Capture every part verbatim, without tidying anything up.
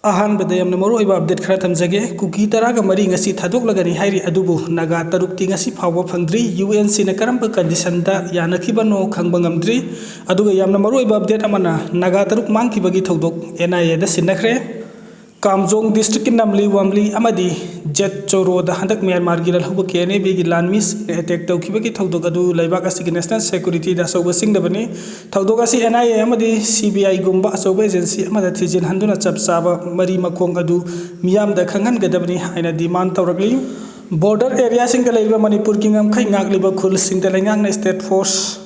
ꯑꯍꯥꯟꯕꯗ ꯌꯥꯝꯅ ꯃꯔꯨꯑꯣꯏꯕ ꯑꯞꯗꯦꯠ ꯈꯔ ꯊꯝꯖꯒꯦ꯫ ꯀꯨꯀꯤ ꯇꯔꯥꯒ ꯃꯔꯤ ꯉꯁꯤ ꯊꯥꯗꯣꯛꯂꯒꯅꯤ ꯍꯥꯏꯔꯤ, ꯑꯗꯨꯕꯨ ꯅꯥꯒꯥ ꯇꯔꯨꯛꯇꯤ ꯉꯁꯤ ꯐꯥꯎꯕ ꯐꯪꯗ꯭ꯔꯤ꯫ ꯌꯨ ꯑꯦꯟ ꯁꯤꯅ ꯀꯔꯝꯕ ꯀꯟꯗꯤꯁꯟꯗ ꯌꯥꯅꯈꯤꯕꯅꯣ ꯈꯪꯕ ꯉꯝꯗ꯭ꯔꯤ꯫ ꯑꯗꯨꯒ ꯌꯥꯝꯅ ꯃꯔꯨꯑꯣꯏꯕ ꯑꯞꯗꯦꯠ ꯑꯃꯅ ꯅꯥꯒꯥ ꯇꯔꯨꯛ ꯃꯥꯡꯈꯤꯕꯒꯤ ꯊꯧꯗꯣꯛ ꯑꯦꯟ ꯑꯥꯏ ꯑꯦꯗ ꯁꯤꯟꯅꯈ꯭ꯔꯦ꯫ ꯀꯥꯝꯖꯣꯡ ꯗꯤꯁꯇ꯭ꯔꯤꯛꯀꯤ ꯅꯝꯂꯤ ꯋꯥꯝꯂꯤ ꯑꯃꯗꯤ ꯖꯦꯠ ꯆꯣꯔꯣꯗ ꯍꯟꯗꯛ ꯃ꯭ꯌꯥꯟꯃꯥꯔꯒꯤ ꯂꯜꯍꯧꯕ ꯀꯦ ꯑꯦꯟ ꯑꯦ ꯕꯤꯒꯤ ꯂꯥꯟꯃꯤꯁꯤꯡꯅ ꯑꯦꯇꯦꯛ ꯇꯧꯈꯤꯕꯒꯤ ꯊꯧꯗꯣꯛ ꯑꯗꯨ ꯂꯩꯕꯥꯛ ꯑꯁꯤꯒꯤ ꯅꯦꯁꯅꯦꯜ ꯁꯦꯀ꯭ꯌꯨꯔꯤꯇꯤꯗ ꯑꯆꯧꯕ ꯁꯤꯡꯅꯕꯅꯤ꯫ ꯊꯧꯗꯣꯛ ꯑꯁꯤ ꯑꯦꯟ ꯑꯥꯏ ꯑꯦ ꯑꯃꯗꯤ ꯁꯤ ꯕꯤ ꯑꯥꯏꯒꯨꯝꯕ ꯑꯆꯧꯕ ꯑꯦꯖꯦꯟꯁꯤ ꯑꯃꯗ ꯊꯤꯖꯤꯟ ꯍꯟꯗꯨꯅ ꯆꯞ ꯆꯥꯕ ꯃꯔꯤ ꯃꯈꯣꯡ ꯑꯗꯨ ꯃꯤꯌꯥꯝꯗ ꯈꯪꯍꯟꯒꯗꯕꯅꯤ ꯍꯥꯏꯅ ꯗꯤꯃꯥꯟ ꯇꯧꯔꯛꯂꯤ꯫ ꯕꯣꯔꯗꯔ ꯑꯦꯔꯤꯌꯥꯁꯤꯡꯗ ꯂꯩꯔꯤꯕ ꯃꯅꯤꯄꯨꯔꯒꯤ ꯉꯝꯈꯩ ꯉꯥꯛꯂꯤꯕ ꯈꯨꯜꯁꯤꯡꯗ ꯂꯩꯉꯥꯛꯅ ꯁ꯭ꯇꯦꯠ ꯐꯣꯔꯁ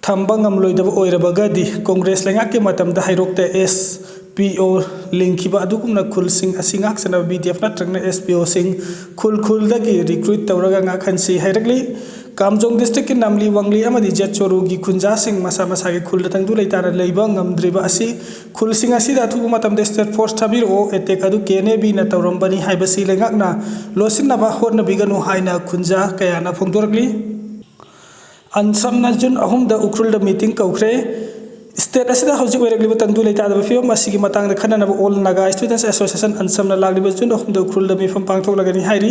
ꯊꯝꯕ ꯉꯝꯂꯣꯏꯗꯕ ꯑꯣꯏꯔꯕꯒꯗꯤ ꯀꯣꯡꯒ꯭ꯔꯦꯁ ꯂꯩꯉꯥꯛꯀꯤ ꯃꯇꯝꯗ ꯍꯩꯔꯣꯛꯇ ꯑꯦꯁ ꯄꯤ ꯑꯣ ꯂꯤꯡꯈꯤꯕ ꯑꯗꯨꯒꯨꯝꯅ ꯈꯨꯜꯁꯤꯡ ꯑꯁꯤ ꯉꯥꯛ ꯁꯦꯟꯅꯕ ꯕꯤ ꯗꯤ ꯑꯦꯐ ꯅꯠꯇ꯭ꯔꯒꯅ ꯑꯦꯁ ꯄꯤ ꯑꯣꯁꯤꯡ ꯈꯨꯜ ꯈꯨꯜꯗꯒꯤ ꯔꯤꯀ꯭ꯔꯨꯏꯠ ꯇꯧꯔꯒ ꯉꯥꯛꯍꯟꯁꯤ ꯍꯥꯏꯔꯛꯂꯤ꯫ ꯀꯥꯝꯖꯣꯡ ꯗꯤꯁꯇ꯭ꯔꯤꯛꯀꯤ ꯅꯥꯝꯂꯤ ꯋꯥꯡꯂꯤ ꯑꯃꯗꯤ ꯖꯦꯠ ꯆꯣꯔꯨꯒꯤ ꯈꯨꯟꯖꯥꯁꯤꯡ ꯃꯁꯥ ꯃꯁꯥꯒꯤ ꯈꯨꯜꯗ ꯇꯪꯗꯨ ꯂꯩꯇꯥꯅ ꯂꯩꯕ ꯉꯝꯗ꯭ꯔꯤꯕ ꯑꯁꯤ ꯈꯨꯜꯁꯤꯡ ꯑꯁꯤꯗ ꯑꯊꯨꯕ ꯃꯇꯝꯗ ꯁ꯭ꯇꯦꯠ ꯐꯣꯔꯁ ꯊꯥꯕꯤꯔꯛꯑꯣ, ꯑꯦꯇꯦꯛ ꯑꯗꯨ ꯀꯦ ꯑꯦꯟ ꯑꯦ ꯕꯤꯅ ꯇꯧꯔꯝꯕꯅꯤ ꯍꯥꯏꯕꯁꯤ ꯂꯩꯉꯥꯛꯅ ꯂꯣꯠꯁꯤꯟꯅꯕ ꯍꯣꯠꯅꯕꯤꯒꯅꯨ ꯍꯥꯏꯅ ꯈꯨꯟꯖꯥ ꯀꯌꯥꯅ ꯐꯣꯡꯗꯣꯔꯛꯂꯤ꯫ ꯑꯟꯁꯝꯅ ꯖꯨꯟ ꯑꯍꯨꯝꯗ ꯎꯈ꯭ꯔꯨꯜꯗ ꯃꯤꯇꯤꯡ ꯀꯧꯈ꯭ꯔꯦ꯫ ꯁ꯭ꯇꯦꯠ ꯑꯁꯤꯗ ꯍꯧꯖꯤꯛ ꯑꯣꯏꯔꯛꯂꯤꯕ ꯇꯪꯗꯨ ꯂꯩꯇꯥꯗꯕ ꯐꯤꯕꯝ ꯑꯁꯤꯒꯤ ꯃꯇꯥꯡꯗ ꯈꯟꯅꯅꯕ ꯑꯣꯜ ꯅꯥꯒꯥ ꯁ꯭ꯇꯨꯗꯦꯟꯠꯁ ꯑꯦꯁꯣꯁꯤꯌꯦꯁꯟ, ꯑꯟꯁꯝꯅ ꯂꯥꯛꯂꯤꯕ ꯖꯨꯟ ꯑꯍꯨꯝꯗ ꯎꯈ꯭ꯔꯨꯜꯗ ꯃꯤꯐꯝ ꯄꯥꯡꯊꯣꯛꯂꯒꯅꯤ ꯍꯥꯏꯔꯤ꯫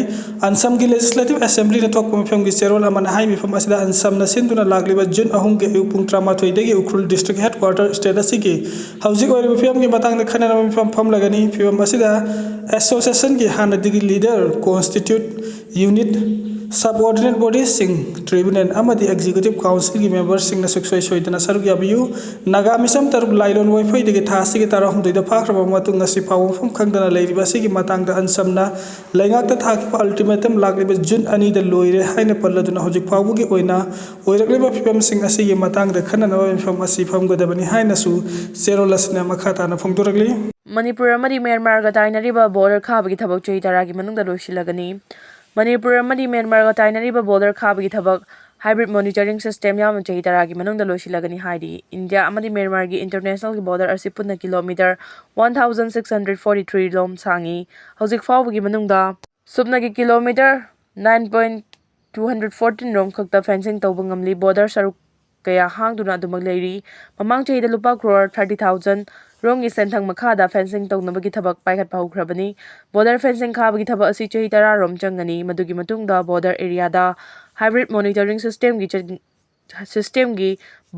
ꯑꯟꯁꯝꯒꯤ ꯂꯦꯖꯤꯁꯂꯦꯇꯤꯚ ꯑꯦꯁꯦꯝꯕ꯭ꯂꯤꯅ ꯊꯣꯛꯄ ꯃꯤꯐꯝꯒꯤ ꯆꯦꯔꯣꯜ ꯑꯃꯅ ꯍꯥꯏ, ꯃꯤꯐꯝ ꯑꯁꯤꯗ ꯑꯟꯁꯝꯅ ꯁꯤꯟꯗꯨꯅ ꯂꯥꯛꯂꯤꯕ ꯖꯨꯟ ꯑꯍꯨꯝꯒꯤ ꯑꯌꯨꯛ ꯄꯨꯡ ꯇꯔꯥꯃꯥꯊꯣꯏꯗꯒꯤ ꯎꯈ꯭ꯔꯨꯜ ꯗꯤꯁꯇ꯭ꯔꯤꯛ ꯍꯦꯗꯀ꯭ꯋꯥꯔꯇꯔ ꯁ꯭ꯇꯦꯠ ꯑꯁꯤꯒꯤ ꯍꯧꯖꯤꯛ ꯑꯣꯏꯔꯤꯕ ꯐꯤꯕꯝꯒꯤ ꯃꯇꯥꯡꯗ ꯈꯟꯅꯅꯕ ꯃꯤꯐꯝ ꯐꯝꯂꯒꯅꯤ꯫ ꯐꯤꯕꯝ ꯑꯁꯤꯗ ꯑꯦꯁꯣꯁꯤꯌꯦꯁꯟꯒꯤ ꯍꯥꯟꯅꯗꯒꯤ ꯂꯤꯗꯔ, ꯀꯣꯟꯁꯇꯤꯇ꯭ꯌꯨꯠ ꯌꯨꯅꯤꯠ, ꯁꯕꯑꯣꯔꯗꯤꯅꯦꯠ ꯕꯣꯗꯤꯁꯤꯡ, ꯇ꯭ꯔꯤꯕ꯭ꯌꯨꯅꯦꯜ ꯑꯃꯗꯤ ꯑꯦꯛꯖꯤꯀ꯭ꯌꯨꯇꯤꯚ ꯀꯥꯎꯟꯁꯤꯜꯒꯤ ꯃꯦꯝꯕꯔꯁꯤꯡꯅ ꯁꯨꯡꯁꯣꯏ ꯁꯣꯏꯗꯅ ꯁꯔꯨꯛ ꯌꯥꯕꯤꯌꯨ꯫ ꯅꯥꯒꯥ ꯃꯤꯁꯝ ꯇꯔꯨꯛ ꯂꯥꯏꯂꯣꯟ ꯋꯥꯏꯐꯩꯗꯒꯤ ꯊꯥ ꯑꯁꯤꯒꯤ ꯇꯔꯥꯍꯨꯝꯗꯣꯏꯗ ꯐꯥꯈ꯭ꯔꯕ ꯃꯇꯨꯡ ꯉꯁꯤ ꯐꯥꯎꯕ ꯃꯐꯝ ꯈꯪꯗꯅ ꯂꯩꯔꯤꯕ ꯑꯁꯤꯒꯤ ꯃꯇꯥꯡꯗ ꯑꯟꯁꯝꯅ ꯂꯩꯉꯥꯛꯇ ꯊꯥꯈꯤꯕ ꯑꯜꯇꯤꯃꯦꯇꯝ ꯂꯥꯛꯂꯤꯕ ꯖꯨꯟ ꯑꯅꯤꯗ ꯂꯣꯏꯔꯦ ꯍꯥꯏꯅ ꯄꯜꯂꯗꯨꯅ ꯍꯧꯖꯤꯛ ꯐꯥꯎꯕꯒꯤ ꯑꯣꯏꯅ ꯑꯣꯏꯔꯛꯂꯤꯕ ꯐꯤꯕꯝꯁꯤꯡ ꯑꯁꯤꯒꯤ ꯃꯇꯥꯡꯗ ꯈꯟꯅꯅꯕ ꯃꯤꯐꯝ ꯑꯁꯤ ꯐꯝꯒꯗꯕꯅꯤ ꯍꯥꯏꯅꯁꯨ ꯆꯦꯔꯣꯜ ꯑꯁꯤꯅ ꯃꯈꯥ ꯇꯥꯅ ꯐꯣꯡꯗꯣꯔꯛꯂꯤ꯫ ꯃꯅꯤꯄꯨꯔ ꯑꯃꯗꯤ ꯃ꯭ꯌꯥꯟꯃꯥꯔꯒ ꯇꯥꯏꯅꯔꯤꯕ ꯕꯣꯔꯗꯔ ꯈꯥꯕꯒꯤ ꯊꯕꯛ ꯆꯍꯤ ꯇꯔꯥꯒꯤ ꯃꯅꯨꯡꯗ ꯂꯣꯏꯁꯤꯜꯂꯒꯅꯤ꯫ ꯃꯅꯤꯄꯨꯔ ꯑꯃꯗꯤ ꯃ꯭ꯌꯥꯟꯃꯥꯔꯒ ꯇꯥꯏꯅꯔꯤꯕ ꯕꯣꯔꯗꯔ ꯈꯥꯕꯒꯤ ꯊꯕꯛ ꯍꯥꯏꯕ꯭ꯔꯤꯠ ꯃꯣꯅꯤꯇꯔꯤꯡ ꯁꯤꯁꯇꯦꯝ ꯌꯥꯎꯅ ꯆꯍꯤ ꯇꯔꯥꯒꯤ ꯃꯅꯨꯡꯗ ꯂꯣꯏꯁꯤꯜꯂꯒꯅꯤ ꯍꯥꯏꯔꯤ꯫ ꯏꯟꯗꯤꯌꯥ ꯑꯃꯗꯤ ꯃ꯭ꯌꯥꯟꯃꯥꯔꯒꯤ ꯏꯟꯇꯔꯅꯦꯁꯅꯦꯜꯒꯤ ꯕꯣꯔꯗꯔ ꯑꯁꯤ ꯄꯨꯟꯅ kilometre one thousand six hundred forty three ꯂꯣꯝ ꯁꯥꯡꯉꯤ꯫ ꯍꯧꯖꯤꯛ ꯐꯥꯎꯕꯒꯤ ꯃꯅꯨꯡꯗ ꯁꯨꯞꯅꯒꯤ kilometre nine point two hundred fourteen ꯔꯣꯝ ꯈꯛꯇ ꯐꯦꯟꯁꯤꯡ ꯇꯧꯕ ꯉꯝꯂꯤ꯫ ꯕꯣꯔꯗꯔ ꯁꯔꯨꯛ ꯀꯌꯥ ꯍꯥꯡꯗꯨꯅ ꯑꯗꯨꯃꯛ ꯂꯩꯔꯤ꯫ ꯃꯃꯥꯡ ꯆꯍꯤꯗ ꯂꯨꯄꯥ ꯀ꯭ꯔꯣꯔ ꯊꯥꯔꯇꯤ ꯊꯥꯎꯖꯟ ꯔꯣꯝꯒꯤ ꯁꯦꯟꯊꯪ ꯃꯈꯥꯗ fencing ꯇꯧꯅꯕꯒꯤ ꯊꯕꯛ ꯄꯥꯏꯈꯠꯄ ꯍꯧꯈ꯭ꯔꯕꯅꯤ꯫ Border fencing ꯈꯥꯕꯒꯤ ꯊꯕꯛ ꯑꯁꯤ ꯆꯍꯤ ꯇꯔꯥ ꯔꯣꯝ ꯆꯪꯒꯅꯤ꯫ ꯃꯗꯨꯒꯤ ꯃꯇꯨꯡꯗ border area ꯗ hybrid monitoring system ꯒꯤ ꯆꯠ-, system ꯒꯤ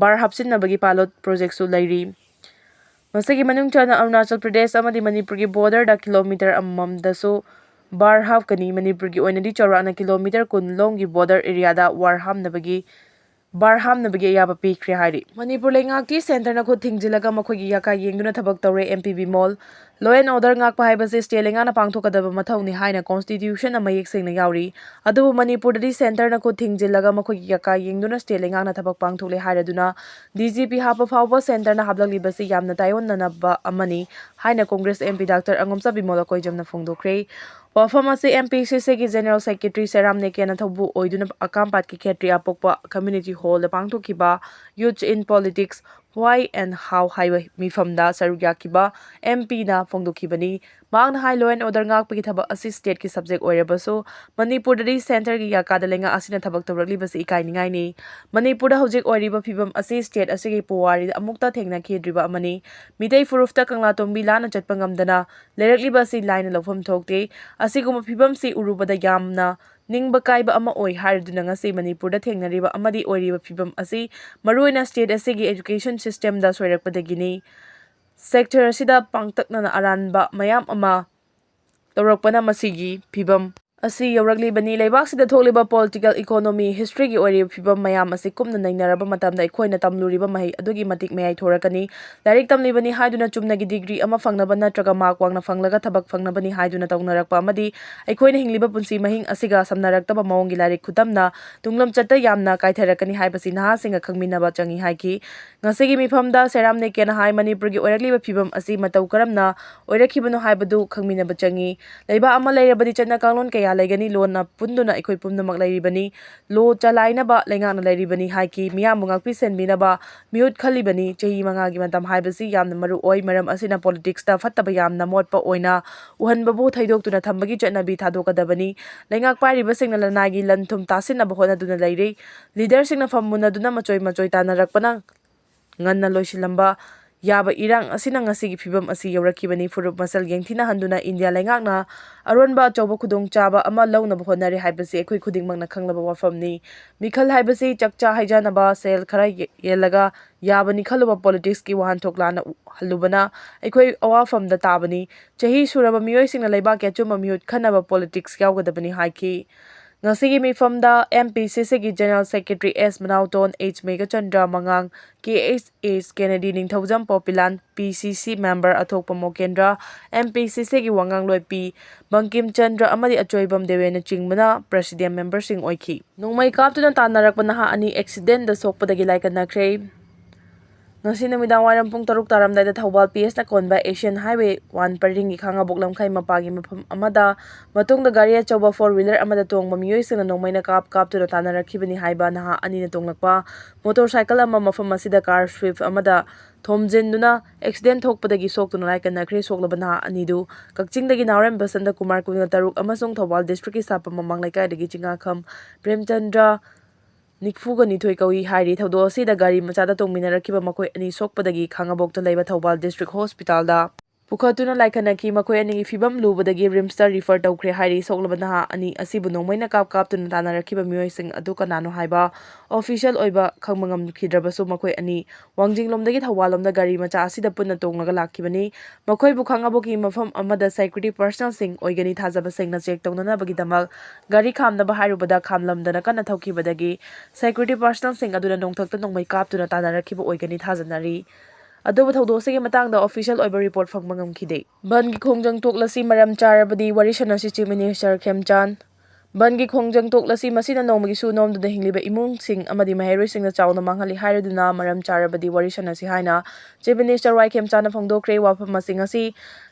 bar ꯍꯥꯞꯆꯤꯟꯅꯕꯒꯤ pilot project ꯁꯨ ꯂꯩꯔꯤ꯫ ꯃꯁꯤꯒꯤ ꯃꯅꯨꯡ ꯆꯟꯅ ꯑꯔꯨꯅꯥꯆꯜ ꯄ꯭ꯔꯗꯦꯁ ꯑꯃꯗꯤ ꯃꯅꯤꯄꯨꯔꯒꯤ border ꯗ kilometre ꯑꯃꯃꯝꯗꯁꯨ bar ꯍꯥꯞꯀꯅꯤ꯫ ꯃꯅꯤꯄꯨꯔꯒꯤ ꯑꯣꯏꯅꯗꯤ ꯆꯥꯎꯔꯥꯛꯅ kilometre ꯀꯨꯟ ꯂꯣꯝꯒꯤ border area ꯗ bar ꯍꯥꯞꯅꯕꯒꯤ, bar ꯍꯥꯞꯅꯕꯒꯤ ꯑꯌꯥꯕ ꯄꯤꯈ꯭ꯔꯦ ꯍꯥꯏꯔꯤ꯫ ꯃꯅꯤꯄꯨꯔ ꯂꯩꯉꯥꯛꯇꯤ centre ꯅ ꯈꯨꯠ ꯊꯤꯡꯖꯤꯜꯂꯒ ꯃꯈꯣꯏꯒꯤ ꯌꯥꯀꯥ ꯌꯦꯡꯗꯨꯅ ꯊꯕꯛ ꯇꯧꯔꯦ꯫ M P Bimol, law and order ꯉꯥꯛꯄ ꯍꯥꯏꯕꯁꯤ state ꯂꯩꯉꯥꯛꯅ ꯄꯥꯡꯊꯣꯛꯀꯗꯕ ꯃꯊꯧꯅꯤ ꯍꯥꯏꯅ constitution ꯅ ꯃꯌꯦꯛ ꯁꯦꯡꯅ ꯌꯥꯎꯔꯤ꯫ ꯑꯗꯨꯕꯨ ꯃꯅꯤꯄꯨꯔꯗꯗꯤ centre ꯅ ꯈꯨꯠ ꯊꯤꯡꯖꯤꯜꯂꯒ ꯃꯈꯣꯏꯒꯤ ꯌꯥꯀꯥ ꯌꯦꯡꯗꯨꯅ state ꯂꯩꯉꯥꯛꯅ ꯊꯕꯛ ꯄꯥꯡꯊꯣꯛꯂꯦ ꯍꯥꯏꯔꯗꯨꯅ D G P ꯍꯥꯞꯄ ꯐꯥꯎꯕ centre ꯅ ꯍꯥꯞꯂꯛꯂꯤꯕꯁꯤ ꯌꯥꯝꯅ ꯇꯥꯏꯑꯣꯟꯅꯅꯕ ꯑꯃꯅꯤ ꯍꯥꯏꯅ Congress M P Doctor ꯑꯉꯣꯝꯆꯥ Bimol ꯑꯀꯣꯏꯖꯝꯅ ꯐꯣꯡꯗꯣꯛꯈ꯭ꯔꯦ꯫ ꯋꯥꯐꯝ ꯑꯁꯤ M P C C ꯒꯤ General Secretary ꯁꯦꯔꯥꯝ ꯅꯦꯀꯦꯅ ꯊꯧꯕꯨ ꯑꯣꯏꯗꯨꯅ ꯑꯀꯥꯝꯄꯥꯠꯀꯤ ꯈꯦꯇ꯭ꯔꯤ ꯑꯄꯣꯛꯄ Community Hall ꯗ ꯄꯥꯡꯊꯣꯛꯈꯤꯕ Youth in Politics, Why and How ꯍꯥꯏꯕ ꯃꯤꯐꯝꯗ ꯁꯔꯨꯛ ꯌꯥꯈꯤꯕ M P ꯅ ꯐꯣꯡꯗꯣꯛꯈꯤꯕꯅꯤ꯫ ꯃꯍꯥꯛꯅ ꯍꯥꯏ, law and order ꯉꯥꯛꯄꯒꯤ ꯊꯕꯛ ꯑꯁꯤ state ꯀꯤ subject ꯑꯣꯏꯔꯕꯁꯨ, ꯃꯅꯤꯄꯨꯔꯗꯗꯤ centre ꯒꯤ ꯌꯥꯀꯥꯗ ꯂꯩꯉꯥꯛ ꯑꯁꯤꯅ ꯊꯕꯛ ꯇꯧꯔꯛꯂꯤꯕꯁꯤ ꯏꯀꯥꯏꯅꯤꯡꯉꯥꯏꯅꯤ꯫ ꯃꯅꯤꯄꯨꯔꯗ ꯍꯧꯖꯤꯛ ꯑꯣꯏꯔꯤꯕ ꯐꯤꯕꯝ ꯑꯁꯤ state ꯑꯁꯤꯒꯤ ꯄꯨꯋꯥꯔꯤꯗ ꯑꯃꯨꯛꯇ ꯊꯦꯡꯅꯈꯤꯗ꯭ꯔꯤꯕ ꯑꯃꯅꯤ꯫ ꯃꯤꯇꯩ ꯐꯨꯔꯨꯞꯇ ꯀꯪꯂꯥꯇꯣꯡꯕꯤ ꯂꯥꯟꯅ ꯆꯠꯄ ꯉꯝꯗꯅ ꯂꯩꯔꯛꯂꯤꯕ ꯑꯁꯤ ꯂꯥꯏꯅ ꯂꯧꯐꯝ ꯊꯣꯛꯇꯦ꯫ ꯑꯁꯤꯒꯨꯝꯕ ꯐꯤꯕꯝꯁꯤ ꯎꯔꯨꯕꯗ ꯌꯥꯝꯅ ꯅꯤꯡꯕ ꯀꯥꯏꯕ ꯑꯃ ꯑꯣꯏ ꯍꯥꯏꯔꯗꯨꯅ ꯉꯁꯤ ꯃꯅꯤꯄꯨꯔꯗ ꯊꯦꯡꯅꯔꯤꯕ ꯑꯃꯗꯤ ꯑꯣꯏꯔꯤꯕ ꯐꯤꯕꯝ ꯑꯁꯤ ꯃꯔꯨꯑꯣꯏꯅ state ꯑꯁꯤꯒꯤ education system ꯗ ꯁꯣꯏꯔꯛꯄꯗꯒꯤꯅꯤ꯫ Sector ꯑꯁꯤꯗ ꯄꯥꯡꯇꯛꯅꯅ ꯑꯔꯥꯟꯕ ꯃꯌꯥꯝ ꯑꯃ ꯇꯧꯔꯛꯄꯅ ꯃꯁꯤꯒꯤ ꯐꯤꯕꯝ ꯑꯁꯤ ꯌꯧꯔꯛꯂꯤꯕꯅꯤ꯫ ꯂꯩꯕꯥꯛꯁꯤꯗ ꯊꯣꯛꯂꯤꯕ political, economy, history ꯒꯤ ꯑꯣꯏꯔꯤꯕ ꯐꯤꯕꯝ ꯃꯌꯥꯝ ꯑꯁꯤ ꯀꯨꯞꯅ ꯅꯩꯅꯔꯕ ꯃꯇꯝꯗ ꯑꯩꯈꯣꯏꯅ ꯇꯝꯂꯨꯔꯤꯕ ꯃꯍꯩ ꯑꯗꯨꯒꯤ ꯃꯇꯤꯛ ꯃꯌꯥꯏ ꯊꯣꯔꯛꯀꯅꯤ꯫ ꯂꯥꯏꯔꯤꯛ ꯇꯝꯂꯤꯕꯅꯤ ꯍꯥꯏꯗꯨꯅ ꯆꯨꯝꯅꯒꯤ degree ꯑꯃ ꯐꯪꯅꯕ ꯅꯠꯇ꯭ꯔꯒ mark ꯋꯥꯡꯅ ꯐꯪꯂꯒ ꯊꯕꯛ ꯐꯪꯅꯕꯅꯤ ꯍꯥꯏꯗꯨꯅ ꯇꯧꯅꯔꯛꯄ ꯑꯃꯗꯤ ꯑꯩꯈꯣꯏꯅ ꯍꯤꯡꯂꯤꯕ ꯄꯨꯟꯁꯤ ꯃꯍꯤꯡ ꯑꯁꯤꯒ ꯁꯝꯅꯔꯛꯇꯕ ꯃꯑꯣꯡꯒꯤ ꯂꯥꯏꯔꯤꯛ ꯈꯨꯇꯝꯅ ꯇꯨꯡꯂꯝꯆꯠꯇ ꯌꯥꯝꯅ ꯀꯥꯏꯊꯔꯛꯀꯅꯤ ꯍꯥꯏꯕꯁꯤ ꯅꯍꯥꯁꯤꯡꯒ ꯈꯪꯃꯤꯟꯅꯕ ꯆꯪꯏ ꯍꯥꯏꯈꯤ꯫ ꯉꯁꯤꯒꯤ ꯃꯤꯐꯝꯗ ꯁꯦꯔꯥꯝ ꯅꯦꯀꯦꯅ ꯍꯥꯏ, ꯃꯅꯤꯄꯨꯔꯒꯤ ꯑꯣꯏꯔꯛꯂꯤꯕ ꯐꯤꯕꯝ ꯑꯁꯤ ꯃꯇꯧ ꯀꯔꯝꯅ ꯑꯣꯏꯔꯛꯈꯤꯕꯅꯣ ꯍꯥꯏꯕꯗꯨ ꯈꯪꯃꯤꯟꯅꯕ ꯆꯪꯏ꯫ ꯂꯩꯕꯥꯛ ꯑꯃ ꯂꯩꯔꯕꯗꯤ ꯆꯠꯅ ꯀꯥꯡꯂꯣꯟ ꯀꯌꯥ ꯂꯩꯒꯅꯤ, ꯂꯣꯟꯅ ꯄꯨꯟꯗꯨꯅ ꯑꯩꯈꯣꯏ ꯄꯨꯝꯅꯃꯛ ꯂꯩꯔꯤꯕꯅꯤ꯫ Law ꯆꯂꯥꯏꯅꯕ ꯂꯩꯉꯥꯛꯅ ꯂꯩꯔꯤꯕꯅꯤ ꯍꯥꯏꯈꯤ꯫ ꯃꯤꯌꯥꯝꯕꯨ ꯉꯥꯛꯄꯤ ꯁꯦꯟꯕꯤꯅꯕ ꯃꯤꯍꯨꯠ ꯈꯜꯂꯤꯕꯅꯤ꯫ ꯆꯍꯤ ꯃꯉꯥꯒꯤ ꯃꯇꯝ ꯍꯥꯏꯕꯁꯤ ꯌꯥꯝꯅ ꯃꯔꯨ ꯑꯣꯏ꯫ ꯃꯔꯝ ꯑꯁꯤꯅ politics ꯇ ꯐꯠꯇꯕ ꯌꯥꯝꯅ ꯃꯣꯠꯄ ꯑꯣꯏꯅ ꯎꯍꯟꯕꯕꯨ ꯊꯩꯗꯣꯛꯇꯨꯅ ꯊꯝꯕꯒꯤ ꯆꯠꯅꯕꯤ ꯊꯥꯗꯣꯛꯀꯗꯕꯅꯤ꯫ ꯂꯩꯉꯥꯛ ꯄꯥꯏꯔꯤꯕꯁꯤꯡꯅ ꯂꯅꯥꯏꯒꯤ ꯂꯟ ꯊꯨꯝ ꯇꯥꯁꯤꯟꯅꯕ ꯍꯣꯠꯅꯗꯨꯅ ꯂꯩꯔꯤ꯫ Leader ꯁꯤꯡꯅ ꯐꯝꯃꯨꯟꯅꯗꯨꯅ ꯃꯆꯣꯏ ꯃꯆꯣꯏ ꯇꯥꯟꯅꯔꯛꯄꯅ ꯉꯟꯅ ꯂꯣꯏꯁꯤꯜꯂꯝꯕ ꯌꯥꯕ ꯏꯔꯥꯡ ꯑꯁꯤꯅ ꯉꯁꯤꯒꯤ ꯐꯤꯕꯝ ꯑꯁꯤ ꯌꯧꯔꯛꯈꯤꯕꯅꯤ꯫ ꯐꯨꯔꯨꯞ ꯃꯁꯦꯜ ꯌꯦꯡꯊꯤꯅꯍꯟꯗꯨꯅ ꯏꯟꯗꯤꯌꯥ ꯂꯩꯉꯥꯛꯅ ꯑꯔꯣꯟꯕ ꯑꯆꯧꯕ ꯈꯨꯗꯣꯡꯆꯥꯕ ꯑꯃ ꯂꯧꯅꯕ ꯍꯣꯠꯅꯔꯤ ꯍꯥꯏꯕꯁꯤ ꯑꯩꯈꯣꯏ ꯈꯨꯗꯤꯡꯃꯛꯅ ꯈꯪꯂꯕ ꯋꯥꯐꯝꯅꯤ꯫ ꯃꯤꯈꯜ ꯍꯥꯏꯕꯁꯤ ꯆꯥꯛꯆꯥ ꯍꯩꯖꯥꯅꯕ ꯁꯦꯜ ꯈꯔ ꯌꯦ-, ꯌꯦꯜꯂꯒ ꯌꯥꯕꯅꯤ ꯈꯜꯂꯨꯕ ꯄꯣꯂꯤꯇꯤꯛꯁꯀꯤ ꯋꯥꯍꯟꯊꯣꯛ ꯂꯥꯟꯅ ꯎ-, ꯍꯜꯂꯨꯕꯅ ꯑꯩꯈꯣꯏ ꯑꯋꯥꯐꯝꯗ ꯇꯥꯕꯅꯤ꯫ ꯆꯍꯤ ꯁꯨꯔꯕ ꯃꯤꯑꯣꯏꯁꯤꯡꯅ ꯂꯩꯕꯥꯛꯀꯤ ꯑꯆꯨꯝꯕ ꯃꯤꯍꯨꯠ ꯈꯟꯅꯕ ꯄꯣꯂꯤꯇꯤꯛꯁ ꯌꯥꯎꯒꯗꯕꯅꯤ ꯍꯥꯏꯈꯤ꯫ ꯉꯁꯤꯒꯤ ꯃꯤꯐꯝꯗ M P C Cꯒꯤ General Secretary S ꯃꯅꯥꯎꯇꯣꯟ, H Meghachandra ꯃꯉꯥꯡ, K H H Kennedy, ꯅꯤꯡꯊꯧꯖꯝ ꯄꯣꯄꯤꯂꯥꯟ, P C C member ꯑꯊꯣꯛꯄ ꯃꯣꯀꯦꯟꯗ꯭ꯔ, M P C Cꯒꯤ ꯋꯥꯉꯥꯡꯂꯣꯏ P Bangkim Chandra ꯑꯃꯗꯤ ꯑꯆꯣꯏꯕꯝ ꯗꯦꯋꯦꯅꯆꯤꯡꯕꯅ president memberꯁꯤꯡ ꯑꯣꯏꯈꯤ꯫ ꯅꯣꯡꯃꯩ ꯀꯥꯞꯇꯨꯅ ꯇꯥꯟꯅꯔꯛꯄ ꯅꯍꯥ ꯑꯅꯤ accidentꯗ ꯁꯣꯛꯄꯗꯒꯤ ꯂꯥꯏꯀꯠꯅꯈ꯭ꯔꯦ꯫ ꯉꯁꯤ ꯅꯨꯃꯤꯗꯥꯡ ꯋꯥꯏꯔꯝ ꯄꯨꯡ ꯇꯔꯨꯛ ꯇꯥꯔꯝꯗꯥꯏꯗ ꯊꯧꯕꯥꯜ P S ꯅ ꯀꯣꯟꯕ Asian Highway one ꯄꯔꯤꯡꯒꯤ ꯈꯥꯉꯕꯣꯛ ꯂꯝꯈꯥꯏ ꯃꯄꯥꯒꯤ ꯃꯐꯝ ꯑꯃꯗ ꯃꯇꯨꯡꯗ ꯒꯥꯔꯤ ꯑꯆꯧꯕ four wheeler ꯑꯃꯗ ꯇꯣꯡꯕ ꯃꯤꯑꯣꯏꯁꯤꯡꯅ ꯅꯣꯡꯃꯩꯅ ꯀꯥꯞ ꯀꯥꯞꯇꯨꯅ ꯇꯥꯟꯅꯔꯛꯈꯤꯕꯅꯤ ꯍꯥꯏꯕ ꯅꯍꯥ ꯑꯅꯤꯅ ꯇꯣꯡꯂꯛꯄ motorcycle ꯑꯃ ꯃꯐꯝ ꯑꯁꯤꯗ car Swift ꯑꯃꯗ ꯊꯣꯝꯖꯤꯟꯗꯨꯅ accident ꯊꯣꯛꯄꯗꯒꯤ ꯁꯣꯛꯇꯨꯅ ꯂꯥꯏꯀꯠꯅꯈ꯭ꯔꯦ꯫ ꯁꯣꯛꯂꯕ ꯅꯍꯥ ꯑꯅꯤꯗꯨ ꯀꯛꯆꯤꯡꯗꯒꯤ ꯅꯥꯎꯔꯦꯝ ꯕꯁꯟꯇ ꯀꯨꯃꯥꯔ, ꯀꯨꯟꯒ ꯇꯔꯨꯛ, ꯑꯃꯁꯨꯡ ꯊꯧꯕꯥꯜ districtꯀꯤ ꯁꯥꯄꯝ ꯃꯃꯥꯡ ꯂꯩꯀꯥꯏꯗꯒꯤ ꯆꯤꯡꯉꯥꯈꯝ ꯄ꯭ꯔꯦꯝꯆꯟꯗ꯭ꯔ ꯅꯤꯐꯨꯒ ꯅꯤꯊꯣꯏ ꯀꯧꯏ ꯍꯥꯏꯔꯤ꯫ ꯊꯧꯗꯣꯛ ꯑꯁꯤꯗ ꯒꯥꯔꯤ ꯃꯆꯥꯗ ꯇꯣꯡꯃꯤꯟꯅꯔꯛꯈꯤꯕ ꯃꯈꯣꯏ ꯑꯅꯤ ꯁꯣꯛꯄꯗꯒꯤ ꯈꯥꯉꯕꯣꯛꯇ ꯂꯩꯕ ꯊꯧꯕꯥꯜ district hospitalꯗ ꯄꯨꯈꯠꯇꯨꯅ ꯂꯥꯏꯀꯠꯅꯈꯤ꯫ ꯃꯈꯣꯏ ꯑꯅꯤꯒꯤ ꯐꯤꯕꯝ ꯂꯨꯕꯗꯒꯤ RIMSꯇ refer ꯇꯧꯈ꯭ꯔꯦ ꯍꯥꯏꯔꯤ꯫ ꯁꯣꯛꯂꯕ ꯅꯍꯥ ꯑꯅꯤ ꯑꯁꯤꯕꯨ ꯅꯣꯡꯃꯩꯅ ꯀꯥꯞ ꯀꯥꯞꯇꯨꯅ ꯇꯥꯟꯅꯔꯛꯈꯤꯕ ꯃꯤꯑꯣꯏꯁꯤꯡ ꯑꯗꯨ ꯀꯅꯥꯅꯣ ꯍꯥꯏꯕ official ꯑꯣꯏꯕ ꯈꯪꯕ ꯉꯝꯈꯤꯗ꯭ꯔꯕꯁꯨ, ꯃꯈꯣꯏ ꯑꯅꯤ ꯋꯥꯡꯖꯤꯡꯂꯣꯝꯗꯒꯤ ꯊꯧꯕꯥꯜꯂꯣꯝꯗ ꯒꯥꯔꯤ ꯃꯆꯥ ꯑꯁꯤꯗ ꯄꯨꯟꯅ ꯇꯣꯡꯂꯒ ꯂꯥꯛꯈꯤꯕꯅꯤ꯫ ꯃꯈꯣꯏꯕꯨ ꯈꯥꯉꯕꯣꯛꯀꯤ ꯃꯐꯝ ꯑꯃꯗ security personnelꯁꯤꯡ ꯑꯣꯏꯒꯅꯤ ꯊꯥꯖꯕꯁꯤꯡꯅ check ꯇꯧꯅꯅꯕꯒꯤꯗꯃꯛ ꯒꯥꯔꯤ ꯈꯥꯝꯅꯕ ꯍꯥꯏꯔꯨꯕꯗ ꯈꯥꯝꯂꯝꯗꯅ ꯀꯟꯅ ꯊꯧꯈꯤꯕꯗꯒꯤ security personnelꯁꯤꯡ ꯑꯗꯨꯅ ꯅꯣꯡꯊꯛꯇ ꯅꯣꯡꯃꯩ ꯀꯥꯞꯇꯨꯅ ꯇꯥꯟꯅꯔꯛꯈꯤꯕ ꯑꯣꯏꯒꯅꯤ ꯊꯥꯖꯅꯔꯤ꯫ ꯑꯗꯨꯕꯨ ꯊꯧꯗꯣꯛ ꯑꯁꯤꯒꯤ ꯃꯇꯥꯡꯗ official ꯑꯣꯏꯕ report ꯐꯪꯕ ꯉꯝꯈꯤꯗꯦ꯫ ꯕꯟꯒꯤ ꯈꯣꯡꯖꯪ ꯊꯣꯛꯂꯁꯤ, ꯃꯔꯝ ꯆꯥꯔꯕꯗꯤ ꯋꯥꯔꯤ ꯁꯥꯟꯅꯁꯤ, Chief Minister ꯈꯦꯝꯆꯥꯟ꯫ ꯕꯟꯒꯤ ꯈꯣꯡꯖꯪ ꯊꯣꯛꯂꯁꯤ, ꯃꯁꯤꯅ ꯅꯣꯡꯃꯒꯤ ꯁꯨ ꯅꯣꯝꯗꯨꯅ ꯍꯤꯡꯂꯤꯕ ꯏꯃꯨꯡꯁꯤꯡ ꯑꯃꯗꯤ ꯃꯍꯩꯔꯣꯏꯁꯤꯡꯗ ꯆꯥꯎꯅ ꯃꯥꯡꯍꯜꯂꯤ ꯍꯥꯏꯔꯗꯨꯅ ꯃꯔꯝ ꯆꯥꯔꯕꯗꯤ ꯋꯥꯔꯤ ꯁꯥꯟꯅꯁꯤ ꯍꯥꯏꯅ Chief Minister ꯋꯥꯏ ꯈꯦꯝꯆꯥꯟꯅ ꯐꯣꯡꯗꯣꯛꯈ꯭ꯔꯦ꯫ ꯋꯥꯐꯝ ꯑꯁꯤ ꯉꯁꯤ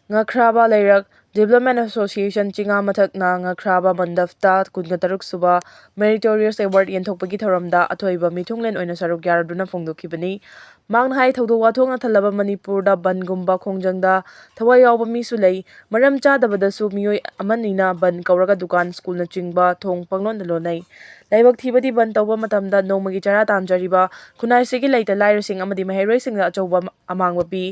ꯉꯈ꯭ꯔꯥꯕ ꯂꯩꯔꯛ Development Association ꯆꯤꯉꯥ ꯃꯊꯛꯅ ꯉꯈ꯭ꯔꯥꯕ ꯃꯟꯗꯞꯇ ꯀꯨꯟꯒ ꯇꯔꯨꯛ ꯁꯨꯕ Meritorious Award ꯌꯦꯟꯊꯣꯛꯄꯒꯤ ꯊꯧꯔꯝꯗ ꯑꯊꯣꯏꯕ ꯃꯤꯊꯨꯡꯂꯦꯟ ꯑꯣꯏꯅ ꯁꯔꯨꯛ ꯌꯥꯔꯗꯨꯅ ꯐꯣꯡꯗꯣꯛꯈꯤꯕꯅꯤ꯫ ꯃꯍꯥꯛꯅ ꯍꯥꯏ, ꯊꯧꯗꯣꯛ ꯋꯥꯊꯣꯛꯅ ꯊꯜꯂꯕ ꯃꯅꯤꯄꯨꯔꯗ ꯕꯟꯒꯨꯝꯕ ꯈꯣꯡꯖꯪꯗ ꯊꯋꯥꯏ ꯌꯥꯎꯕ ꯃꯤꯁꯨ ꯂꯩ꯫ ꯃꯔꯝ ꯆꯥꯗꯕꯗꯁꯨ ꯃꯤꯑꯣꯏ ꯑꯃꯅꯤꯅ ꯕꯟ ꯀꯧꯔꯒ ꯗꯨꯀꯥꯟ, ꯁ꯭ꯀꯨꯜꯅꯆꯤꯡꯕ ꯊꯣꯡ ꯄꯪꯂꯣꯟꯗ ꯂꯣꯟꯅꯩ꯫ ꯂꯥꯏꯕꯛ ꯊꯤꯕꯗꯤ ꯕꯟ ꯇꯧꯕ ꯃꯇꯝꯗ ꯅꯣꯡꯃꯒꯤ ꯆꯔꯥ ꯇꯥꯟꯖꯔꯤꯕ ꯈꯨꯟꯅꯥꯏꯁꯤꯒꯤ ꯂꯩꯇ ꯂꯥꯏꯔꯁꯤꯡ ꯑꯃꯗꯤ ꯃꯍꯩꯔꯣꯏꯁꯤꯡꯗ ꯑꯆꯧꯕ ꯑꯃꯥꯡꯕ ꯄꯤ꯫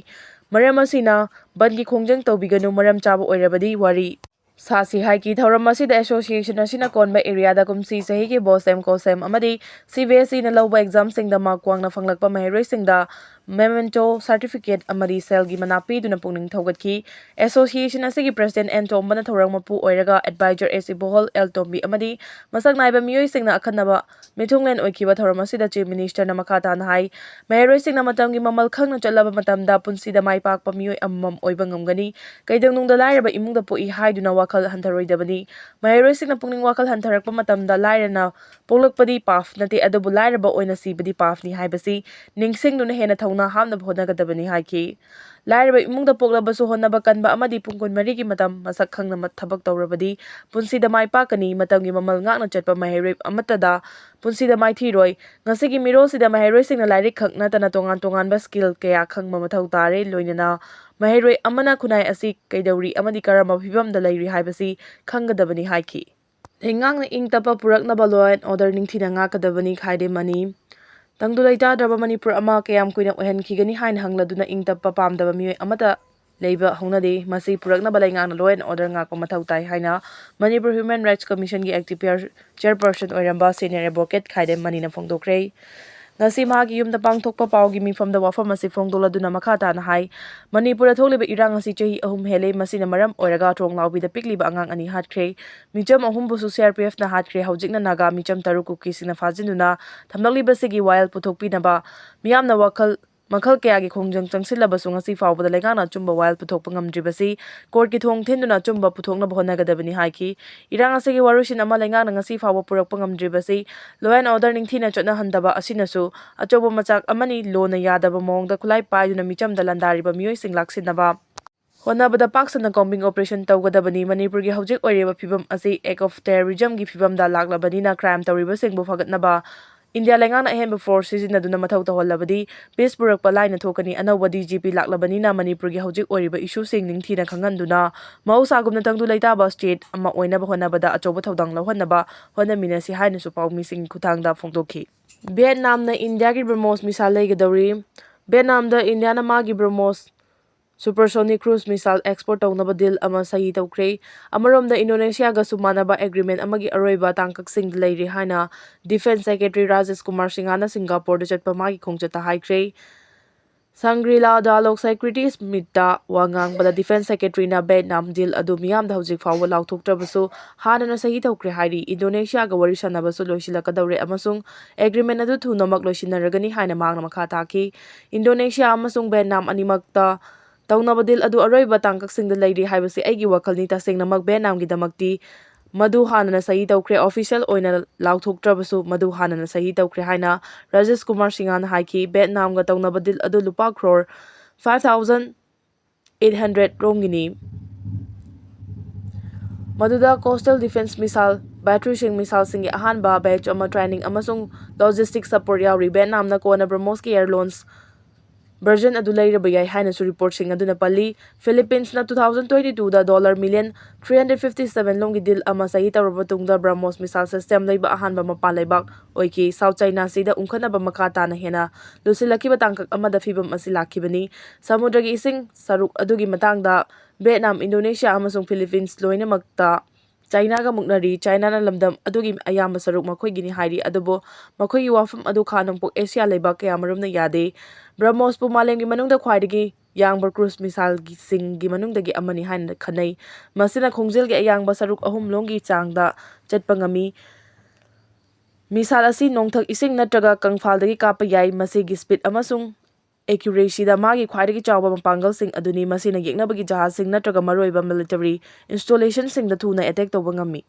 ꯃꯔꯝ ꯑꯁꯤꯅ ꯕꯟꯒꯤ ꯈꯣꯡꯖꯪ ꯇꯧꯕꯤꯒꯅꯨ, ꯃꯔꯝ ꯆꯥꯕ ꯑꯣꯏꯔꯕꯗꯤ ꯋꯥꯔꯤ ꯁꯥꯁꯤ ꯍꯥꯏꯈꯤ꯫ ꯊꯧꯔꯝ ꯑꯁꯤꯗ association ꯑꯁꯤꯅ ꯀꯣꯟꯕ areaꯗ ꯀꯨꯝꯁꯤ ꯆꯍꯤꯒꯤ BOSEM, COSEM ꯑꯃꯗꯤ CBSEꯅ ꯂꯧꯕ examꯁꯤꯡꯗ ꯃꯥꯔꯛ ꯋꯥꯡꯅ ꯐꯪꯂꯛꯄ ꯃꯍꯩꯔꯣꯏꯁꯤꯡꯗ memento, certificate ꯑꯃꯗꯤ ꯁꯦꯜꯒꯤ ꯃꯅꯥ ꯄꯤꯗꯨꯅ ꯄꯨꯛꯅꯤꯡ ꯊꯧꯒꯠꯈꯤ꯫ Association ꯑꯁꯤꯒꯤ president N ꯇꯣꯝꯕꯅ ꯊꯧꯔꯝ ꯃꯄꯨ ꯑꯣꯏꯔꯒ advisor S ꯏꯕꯣꯍꯜ, L ꯇꯣꯝꯕꯤ ꯑꯃꯗꯤ ꯃꯁꯛ ꯅꯥꯏꯕ ꯃꯤꯑꯣꯏꯁꯤꯡꯅ ꯑꯈꯟꯅꯕ ꯃꯤꯊꯨꯡꯂꯦꯟ ꯑꯣꯏꯈꯤꯕ꯫ ꯊꯧꯔꯝ ꯑꯁꯤꯗ Chief Ministerꯅ ꯃꯈꯥ ꯇꯥꯅ ꯍꯥꯏ, ꯃꯍꯩꯔꯣꯏꯁꯤꯡꯅ ꯃꯇꯝꯒꯤ ꯃꯃꯜ ꯈꯪꯅ ꯆꯠꯂꯕ ꯃꯇꯝꯗ ꯄꯨꯟꯁꯤꯗ ꯃꯥꯏ ꯄꯥꯛꯄ ꯃꯤꯑꯣꯏ ꯑꯃꯃꯝ ꯑꯣꯏꯕ ꯉꯝꯒꯅꯤ꯫ ꯀꯩꯗꯧꯅꯨꯡꯗ ꯂꯥꯏꯔꯕ ꯏꯃꯨꯡꯗ ꯄꯣꯛꯏ ꯍꯥꯏꯗꯨꯅ ꯋꯥꯈꯜ ꯍꯟꯊꯔꯣꯏꯗꯕꯅꯤ꯫ ꯃꯍꯩꯔꯣꯏꯁꯤꯡꯅ ꯄꯨꯛꯅꯤꯡ ꯋꯥꯈꯜ ꯍꯟꯊꯔꯛꯄ ꯃꯇꯝꯗ ꯂꯥꯏꯔꯅ ꯄꯣꯛꯂꯛꯄꯗꯤ ꯄꯥꯞ ꯅꯠꯇꯦ, ꯑꯗꯨꯕꯨ ꯂꯥꯏꯔꯕ ꯑꯣꯏꯅ ꯁꯤꯕꯗꯤ ꯄꯥꯞꯅꯤ ꯍꯥꯏꯕꯁꯤ ꯅꯤꯡꯁꯤꯡꯗꯨꯅ ꯍꯦꯟꯅ ꯊꯧꯅꯥ ꯍꯥꯞꯅꯕ ꯍꯣꯠꯅꯒꯗꯕꯅꯤ ꯍꯥꯏꯈꯤ꯫ ꯂꯥꯏꯔꯕ ꯏꯃꯨꯡꯗ ꯄꯣꯛꯂꯕꯁꯨ ꯍꯣꯠꯅꯕ ꯀꯟꯕ ꯑꯃꯗꯤ ꯄꯨꯡ ꯀꯨꯟꯃꯔꯤꯒꯤ ꯃꯇꯝ ꯃꯁꯛ ꯈꯪꯅ ꯃ-, ꯊꯕꯛ ꯇꯧꯔꯕꯗꯤ ꯄꯨꯟꯁꯤꯗ ꯃꯥꯏ ꯄꯥꯛꯀꯅꯤ꯫ ꯃꯇꯝꯒꯤ ꯃꯃꯜ ꯉꯥꯛꯅ ꯆꯠꯄ ꯃꯍꯩꯔꯣꯏ ꯑꯃꯠꯇꯗ ꯄꯨꯟꯁꯤꯗ ꯃꯥꯏꯊꯤꯔꯣꯏ꯫ ꯉꯁꯤꯒꯤ ꯃꯤꯔꯣꯜꯁꯤꯗ ꯃꯍꯩꯔꯣꯏꯁꯤꯡꯅ ꯂꯥꯏꯔꯤꯛ ꯈꯛ ꯅꯠꯇꯅ ꯇꯣꯉꯥꯟ ꯇꯣꯉꯥꯟꯕ skill ꯀꯌꯥ ꯈꯪꯕ ꯃꯊꯧ ꯇꯥꯔꯦ꯫ ꯂꯣꯏꯅꯅ ꯃꯍꯩꯔꯣꯏ ꯑꯃꯅ ꯈꯨꯟꯅꯥꯏ ꯑꯁꯤ ꯀꯩꯗꯧꯔꯤ ꯑꯃꯗꯤ ꯀꯔꯝꯕ ꯐꯤꯕꯝꯗ ꯂꯩꯔꯤ ꯍꯥꯏꯕꯁꯤ ꯈꯪꯒꯗꯕꯅꯤ ꯍꯥꯏꯈꯤ꯫ ꯂꯩꯉꯥꯛꯅ ꯏꯪ ꯇꯞꯄ ꯄꯨꯔꯛꯅꯕ law and order ꯅꯤꯡꯊꯤꯅ ꯉꯥꯛꯀꯗꯕꯅꯤ, ꯈꯥꯏꯗꯦꯝ ꯃꯅꯤ꯫ ꯇꯪꯗꯨ ꯂꯩꯇꯥꯗ꯭ꯔꯕ ꯃꯅꯤꯄꯨꯔ ꯑꯃ ꯀꯌꯥꯝ ꯀꯨꯏꯅ ꯑꯣꯏꯍꯟꯈꯤꯒꯅꯤ ꯍꯥꯏꯅ ꯍꯪꯂꯗꯨꯅ ꯏꯪ ꯇꯞꯄ ꯄꯥꯝꯗꯕ ꯃꯤꯑꯣꯏ ꯑꯃꯠꯇ ꯂꯩꯕ ꯍꯧꯅꯗꯦ꯫ ꯃꯁꯤ ꯄꯨꯔꯛꯅꯕ ꯂꯩꯉꯥꯛꯅ law and order ꯉꯥꯛꯄ ꯃꯊꯧ ꯇꯥꯏ ꯍꯥꯏꯅ Manipur Human Rights Commissionꯒꯤ active chair-, chairperson ꯑꯣꯏꯔꯝꯕ senior advocate ꯈꯥꯏꯗꯦꯝ ꯃꯅꯤꯅ ꯐꯣꯡꯗꯣꯛꯈ꯭ꯔꯦ꯫ ꯉꯁꯤ ꯃꯍꯥꯛꯀꯤ ꯌꯨꯝꯗ ꯄꯥꯡꯊꯣꯛꯄ ꯄꯥꯎꯒꯤ ꯃꯤꯐꯝꯗ ꯋꯥꯐꯝ ꯑꯁꯤ ꯐꯣꯡꯗꯣꯛꯂꯗꯨꯅ ꯃꯈꯥ ꯇꯥꯅ ꯍꯥꯏ, ꯃꯅꯤꯄꯨꯔꯗ ꯊꯣꯛꯂꯤꯕ ꯏꯔꯥꯡ ꯑꯁꯤ ꯆꯍꯤ ꯑꯍꯨꯝ ꯍꯦꯜꯂꯦ꯫ ꯃꯁꯤꯅ ꯃꯔꯝ ꯑꯣꯏꯔꯒ ꯊꯣꯡ ꯂꯥꯎꯕꯤꯗ ꯄꯤꯛꯂꯤꯕ ꯑꯉꯥꯡ ꯑꯅꯤ ꯍꯥꯠꯈ꯭ꯔꯦ꯫ ꯃꯤꯆꯝ ꯑꯍꯨꯝꯕꯨꯁꯨ CRPFꯅ ꯍꯥꯠꯈ꯭ꯔꯦ꯫ ꯍꯧꯖꯤꯛꯅ ꯅꯥꯒꯥ ꯃꯤꯆꯝ ꯇꯔꯨꯛ ꯀꯨꯀꯤꯁꯤꯡꯅ ꯐꯥꯖꯤꯟꯗꯨꯅ ꯊꯝꯂꯛꯂꯤꯕꯁꯤꯒꯤ ꯋꯥꯌꯦꯜ ꯄꯨꯊꯣꯛꯄꯤꯅꯕ ꯃꯤꯌꯥꯝꯅ ꯋꯥꯈꯜ ꯃꯈꯜ ꯀꯌꯥꯒꯤ ꯈꯣꯡꯖꯪ ꯆꯪꯁꯤꯜꯂꯕꯁꯨ ꯉꯁꯤ ꯐꯥꯎꯕꯗ ꯂꯩꯉꯥꯛꯅ ꯑꯆꯨꯝꯕ ꯋꯥꯌꯦꯜ ꯄꯨꯊꯣꯛꯄ ꯉꯝꯗ꯭ꯔꯤꯕꯁꯤ courtꯀꯤ ꯊꯣꯡ ꯊꯤꯟꯗꯨꯅ ꯑꯆꯨꯝꯕ ꯄꯨꯊꯣꯛꯅꯕ ꯍꯣꯠꯅꯒꯗꯕꯅꯤ ꯍꯥꯏꯈꯤ꯫ ꯏꯔꯥꯡ ꯑꯁꯤꯒꯤ ꯋꯥꯔꯣꯏꯁꯤꯟ ꯑꯃ ꯂꯩꯉꯥꯛꯅ ꯉꯁꯤ ꯐꯥꯎꯕ ꯄꯨꯔꯛꯄ ꯉꯝꯗ꯭ꯔꯤꯕꯁꯤ law and order ꯅꯤꯡꯊꯤꯅ ꯆꯠꯅꯍꯟꯗꯕ ꯑꯁꯤꯅꯁꯨ ꯑꯆꯧꯕ ꯃꯆꯥꯛ ꯑꯃꯅꯤ꯫ Lawꯅ ꯌꯥꯗꯕ ꯃꯑꯣꯡꯗ ꯈꯨꯠꯂꯥꯏ ꯄꯥꯏꯗꯨꯅ ꯃꯤꯆꯝꯗ ꯂꯥꯟꯗꯥꯔꯤꯕ ꯃꯤꯑꯣꯏꯁꯤꯡ ꯂꯥꯛꯁꯤꯟꯅꯕ ꯍꯣꯠꯅꯕꯗ ꯄꯥꯛ ꯁꯟꯅ combing operation ꯇꯧꯒꯗꯕꯅꯤ꯫ ꯃꯅꯤꯄꯨꯔꯒꯤ ꯍꯧꯖꯤꯛ ꯑꯣꯏꯔꯤꯕ ꯐꯤꯕꯝ ꯑꯁꯤ act of terrorismꯒꯤ ꯐꯤꯕꯝꯗ ꯂꯥꯛꯂꯕꯅꯤꯅ crime ꯇꯧꯔꯤꯕꯁꯤꯡꯕꯨ ꯐꯒꯠꯅꯕ ꯏꯟꯗꯤꯌꯥ ꯂꯩꯉꯥꯛꯅ ꯑꯍꯦꯟꯕ ꯐꯣꯔꯁ ꯁꯤꯖꯤꯟꯅꯗꯨꯅ ꯃꯊꯧ ꯇꯧꯍꯜꯂꯕꯗꯤ ꯄꯤꯁ ꯄꯨꯔꯛꯄ ꯂꯥꯏꯅ ꯊꯣꯛꯀꯅꯤ꯫ ꯑꯅꯧꯕ ꯗꯤ ꯖꯤ ꯄꯤ ꯂꯥꯛꯂꯕꯅꯤꯅ ꯃꯅꯤꯄꯨꯔꯒꯤ ꯍꯧꯖꯤꯛ ꯑꯣꯏꯔꯤꯕ ꯏꯁꯨꯁꯤꯡ ꯅꯤꯡꯊꯤꯅ ꯈꯪꯍꯟꯗꯨꯅ ꯃꯍꯧꯁꯥꯒꯨꯝꯅ ꯇꯪꯗꯨ ꯂꯩꯇꯥꯕ ꯁ꯭ꯇꯦꯠ ꯑꯃ ꯑꯣꯏꯅꯕ ꯍꯣꯠꯅꯕꯗ ꯑꯆꯧꯕ ꯊꯧꯗꯥꯡ ꯂꯧꯍꯟꯅꯕ ꯍꯣꯠꯅꯃꯤꯟꯅꯁꯤ ꯍꯥꯏꯅꯁꯨ ꯄꯥꯎꯃꯤꯁꯤꯡꯒꯤ ꯈꯨꯠꯊꯥꯡꯗ ꯐꯣꯡꯗꯣꯛꯈꯤ꯫ ꯚꯤꯌꯦꯠꯅꯥꯝꯅ ꯏꯟꯗꯤꯌꯥꯒꯤ ꯕ꯭ꯔꯍꯃꯣꯁ ꯃꯤꯁꯥꯏꯜ ꯂꯩꯒꯗꯧꯔꯤ꯫ ꯚꯤꯌꯦꯠꯅꯥꯝꯗ ꯏꯟꯗꯤꯌꯥꯅ ꯃꯥꯒꯤ ꯕ꯭ꯔꯍꯃꯣꯁ ꯁꯨꯄꯔꯁꯣꯅꯤꯛ ꯀ꯭ꯔꯨꯖ ꯃꯤꯁꯥꯏꯜ ꯑꯦꯛꯁꯄꯣꯔꯠ ꯇꯧꯅꯕ ꯗꯤꯜ ꯑꯃ ꯁꯍꯤ ꯇꯧꯈ꯭ꯔꯦ꯫ ꯑꯃꯔꯣꯝꯗ, ꯏꯟꯗꯣꯅꯦꯁꯤꯌꯥꯒꯁꯨ ꯃꯥꯟꯅꯕ ꯑꯦꯒ꯭ꯔꯤꯃꯦꯟ ꯑꯃꯒꯤ ꯑꯔꯣꯏꯕ ꯇꯥꯡꯀꯛꯁꯤꯡꯗ ꯂꯩꯔꯤ ꯍꯥꯏꯅ ꯗꯤꯐꯦꯟꯁ ꯁꯦꯀ꯭ꯔꯦꯇꯔꯤ ꯔꯥꯖꯦꯁ ꯀꯨꯃꯥꯔ ꯁꯤꯡꯍꯅ ꯁꯤꯡꯒꯥꯄꯣꯔꯗ ꯆꯠꯄ ꯃꯥꯒꯤ ꯈꯣꯡꯆꯠꯇ ꯍꯥꯏꯈ꯭ꯔꯦ꯫ ꯁꯪꯒ꯭ꯔꯤꯂꯥ ꯗꯥꯂꯣꯛ ꯁꯦꯀ꯭ꯔꯦꯇꯔꯤꯁ ꯃꯤꯠꯇ ꯋꯥ ꯉꯥꯡꯕꯗ ꯗꯤꯐꯦꯟꯁ ꯁꯦꯀ꯭ꯔꯦꯇꯔꯤꯅ ꯚꯤꯌꯦꯠꯅꯥꯝ ꯗꯤꯜ ꯑꯗꯨ ꯃꯤꯌꯥꯝꯗ ꯍꯧꯖꯤꯛ ꯐꯥꯎꯕ ꯂꯥꯎꯊꯣꯛꯇ꯭ꯔꯕꯁꯨ ꯍꯥꯟꯅꯅ ꯁꯍꯤ ꯇꯧꯈ꯭ꯔꯦ ꯍꯥꯏꯔꯤ꯫ ꯏꯟꯗꯣꯅꯦꯁꯤꯌꯥꯒ ꯋꯥꯔꯤ ꯁꯥꯟꯅꯕꯁꯨ ꯂꯣꯏꯁꯤꯜꯂꯛꯀꯗꯧꯔꯦ ꯑꯃꯁꯨꯡ ꯑꯦꯒ꯭ꯔꯤꯃꯦꯟ ꯑꯗꯨ ꯊꯨꯅꯃꯛ ꯂꯣꯏꯁꯤꯟꯅꯔꯒꯅꯤ ꯍꯥꯏꯅ ꯃꯍꯥꯛꯅ ꯃꯈꯥ ꯇꯥꯈꯤ꯫ ꯏꯟꯗꯣꯅꯦꯁꯤꯌꯥ ꯑꯃꯁꯨꯡ ꯚꯤꯌꯦꯠꯅꯥꯝ ꯑꯅꯤꯃꯛꯇ ꯇꯧꯅꯕ ꯗꯤꯜ ꯑꯗꯨ ꯑꯔꯣꯏꯕ ꯇꯥꯡꯀꯛꯁꯤꯡꯗ ꯂꯩꯔꯤ ꯍꯥꯏꯕꯁꯤ ꯑꯩꯒꯤ ꯋꯥꯈꯜꯅꯤ꯫ ꯇꯁꯦꯡꯅꯃꯛ ꯚꯤꯌꯦꯠꯅꯥꯝꯒꯤꯗꯃꯛꯇꯤ ꯃꯗꯨ ꯍꯥꯟꯅꯅ ꯁꯍꯤ ꯇꯧꯈ꯭ꯔꯦ꯫ ꯑꯣꯐꯤꯁꯤꯌꯦꯜ ꯑꯣꯏꯅ ꯂꯥꯎꯊꯣꯛꯇ꯭ꯔꯕꯁꯨ ꯃꯗꯨ ꯍꯥꯟꯅꯅ ꯁꯍꯤ ꯇꯧꯈ꯭ꯔꯦ ꯍꯥꯏꯅ ꯔꯥꯖꯦꯁ ꯀꯨꯃꯥꯔ ꯁꯤꯡꯍꯅ ꯍꯥꯏꯈꯤ꯫ ꯚꯤꯌꯦꯠꯅꯥꯝꯒ ꯇꯧꯅꯕ ꯗꯤꯜ ꯑꯗꯨ ꯂꯨꯄꯥ crore five thousand eight hundred ꯔꯣꯝꯒꯤꯅꯤ꯫ ꯃꯗꯨꯗ ꯀꯣꯁꯇꯦꯜ ꯗꯤꯐꯦꯟꯁ ꯃꯤꯁꯥꯏꯜ, ꯕꯦꯇꯔꯤꯁꯤꯡ, ꯃꯤꯁꯥꯏꯜꯁꯤꯡꯒꯤ ꯑꯍꯥꯟꯕ ꯕꯦꯆ ꯑꯃ, ꯇ꯭ꯔꯦꯅꯤꯡ ꯑꯃꯁꯨꯡ ꯂꯣꯖꯤꯁꯇꯤꯛ ꯁꯄꯣꯔꯠ ꯌꯥꯎꯔꯤ꯫ ꯚꯤꯌꯦꯠꯅꯥꯝꯅ ꯀꯣꯟꯅ ꯕ꯭ꯔꯍꯃꯣꯁꯀꯤ ꯑꯦꯌꯔ ꯂꯣꯟꯁ ꯚꯔꯖꯟ ꯑꯗꯨ ꯂꯩꯔꯕ ꯌꯥꯏ ꯍꯥꯏꯅꯁꯨ ꯔꯤꯄꯣꯔꯠꯁꯤꯡ ꯑꯗꯨꯅ ꯄꯜꯂꯤ꯫ ꯐꯤꯂꯤꯄꯤꯟꯁꯅ ꯇꯨ ꯊꯥꯎꯖꯟ ꯇ꯭ꯋꯦꯟꯇꯤ ꯇꯨꯗ dollar million three hundred fifty seven ꯂꯣꯝꯒꯤ ꯗꯤꯜ ꯑꯃ ꯁꯍꯤ ꯇꯧꯔꯕ ꯃꯇꯨꯡꯗ ꯕ꯭ꯔꯍꯃꯣꯁ ꯃꯤꯁꯥꯏꯜ ꯁꯤꯁꯇꯦꯝ ꯂꯩꯕ ꯑꯍꯥꯟꯕ ꯃꯄꯥꯟ ꯂꯩꯕꯥꯛ ꯑꯣꯏꯈꯤ꯫ ꯁꯥꯎꯠ ꯆꯥꯏꯅꯥ ꯁꯤꯗ ꯎꯪꯈꯠꯅꯕ ꯃꯈꯥ ꯇꯥꯅ ꯍꯦꯟꯅ ꯂꯨꯁꯤꯜꯂꯛꯈꯤꯕ ꯇꯥꯡꯀꯛ ꯑꯃꯗ ꯐꯤꯕꯝ ꯑꯁꯤ ꯂꯥꯛꯈꯤꯕꯅꯤ꯫ ꯁꯃꯨꯗ꯭ꯔꯒꯤ ꯏꯁꯤꯡ ꯁꯔꯨꯛ ꯑꯗꯨꯒꯤ ꯃꯇꯥꯡꯗ ꯚꯤꯌꯦꯠꯅꯥꯝ, ꯏꯟꯗꯣꯅꯦꯁꯤꯌꯥ ꯑꯃꯁꯨꯡ ꯐꯤꯂꯤꯄꯤꯟꯁ ꯂꯣꯏꯅꯃꯛꯇ ꯆꯥꯏꯅꯥꯒ ꯃꯨꯛꯅꯔꯤ꯫ ꯆꯥꯏꯅꯥꯅ ꯂꯝꯗꯝ ꯑꯗꯨꯒꯤ ꯑꯌꯥꯝꯕ ꯁꯔꯨꯛ ꯃꯈꯣꯏꯒꯤꯅꯤ ꯍꯥꯏꯔꯤ, ꯑꯗꯨꯕꯨ ꯃꯈꯣꯏꯒꯤ ꯋꯥꯐꯝ ꯑꯗꯨ ꯈꯥ ꯅꯣꯡꯄꯣꯛ ꯑꯦꯁꯤꯌꯥ ꯂꯩꯕꯥꯛ ꯀꯌꯥꯃꯔꯨꯝꯅ ꯌꯥꯗꯦ꯫ ꯕ꯭ꯔꯍꯃꯣꯁꯄꯨ ꯃꯥꯂꯦꯝꯒꯤ ꯃꯅꯨꯡꯗ ꯈ꯭ꯋꯥꯏꯗꯒꯤ ꯌꯥꯡꯕ ꯀ꯭ꯔꯨꯖ ꯃꯤꯁꯥꯏꯜꯁꯤꯡꯒꯤ ꯃꯅꯨꯡꯗꯒꯤ ꯑꯃꯅꯤ ꯍꯥꯏꯅ ꯈꯟꯅꯩ꯫ ꯃꯁꯤꯅ ꯈꯣꯡꯖꯦꯜꯒꯤ ꯑꯌꯥꯡꯕ ꯁꯔꯨꯛ ꯑꯍꯨꯝ ꯂꯣꯝꯒꯤ ꯆꯥꯡꯗ ꯆꯠꯄ ꯉꯝꯃꯤ꯫ ꯃꯤꯁꯥꯏꯜ ꯑꯁꯤ ꯅꯣꯡꯊꯛ ꯏꯁꯤꯡ ꯅꯠꯇ꯭ꯔꯒ ꯀꯪꯐꯥꯜꯗꯒꯤ ꯀꯥꯞꯄ ꯌꯥꯏ꯫ ꯃꯁꯤꯒꯤ ꯁ꯭ꯄꯤꯗ ꯑꯃꯁꯨꯡ ꯑꯦꯀ꯭ꯌꯨꯔꯦꯁꯤꯗ ꯃꯥꯒꯤ ꯈ꯭ꯋꯥꯏꯗꯒꯤ ꯆꯥꯎꯕ ꯃꯄꯥꯡꯒꯜꯁꯤꯡ ꯑꯗꯨꯅꯤ꯫ ꯃꯁꯤꯅ ꯌꯦꯛꯅꯕꯒꯤ ꯖꯍꯥꯖꯁꯤꯡ ꯅꯠꯇ꯭ꯔꯒ ꯃꯔꯨꯑꯣꯏꯕ ꯃꯤꯂꯤꯇꯔꯤ ꯏꯟꯁꯇꯣꯂꯦꯁꯟꯁꯤꯡꯗ ꯊꯨꯅ ꯑꯦꯇꯦꯛ ꯇꯧꯕ ꯉꯝꯃꯤ꯫